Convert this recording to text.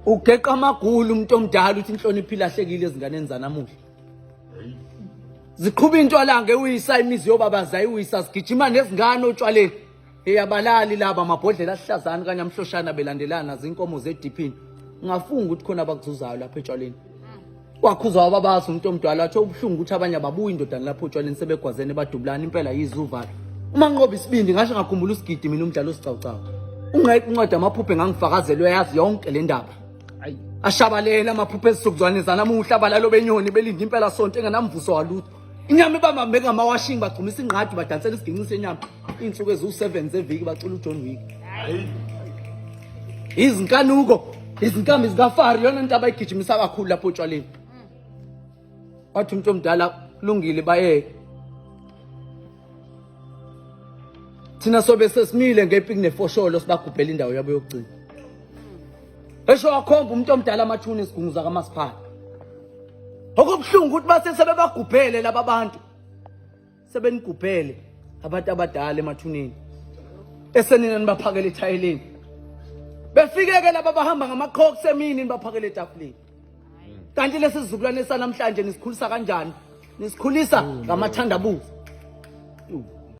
Ugeqa amagulu umuntu omdala uthi inhlonipho ilahlekile ezinganeni zanamuhla. Ziqhuba intwalanga ewisa imizi yobaba zayiwisa zigijima nezingane otshwaleni. Eyabalali laba amabhodlela ahlazana kanye amhloshana belandelana zinkomo zediphini. Ungafunga ukuthi khona abakuzuzayo lapha etshwaleni. Wakhuza wababaza umuntu omdala wathi ubuhlungu ukuthi abanye ababuyi indodana lapho otshwaleni sebegwazene badubulana impela yize uvalo. Uma nqoba isibindi ngasho ngakhumbula usigidi mina umdlalo osicawucawu. Ungayiphi incwadi amaphupho engangifakazela uyayazi yonke le ndaba. Ashabalele amaphupho ezisukuzwane zanamuhla abalalo benyoni belinde impela sonto engenamvuso walutho. Inyama ibambambe ngamawashing bagcumisa ingqadi badansela isiginci senyama. Iy'nsuku eziwu-7 zeviki bacula uJohn Wick. Izinkanuko, izinkambi zikafari yona into abayigijimisa kakhulu lapho otshwaleni. Wathi umuntu omdala kulungile bayeke. Thina sobe sesimile ngepiki nefosholo sibagubhela indawo yabo yokugcina. Esho wakhomba umuntu omdala amathuna esigungu zakamasipala. Okubuhlungu ukuthi base sebebagubhele laba bantu. Sebenigubhele abantu abadala emathuneni. Esenina nibaphakele ethayeleni. Befike ke laba bahamba ngamaqhoks emini nibaphakele etafuleni. Kanti lesi sizukulwane sanamhlanje nisikhulisa kanjani? Nisikhulisa ngamathandabuzo.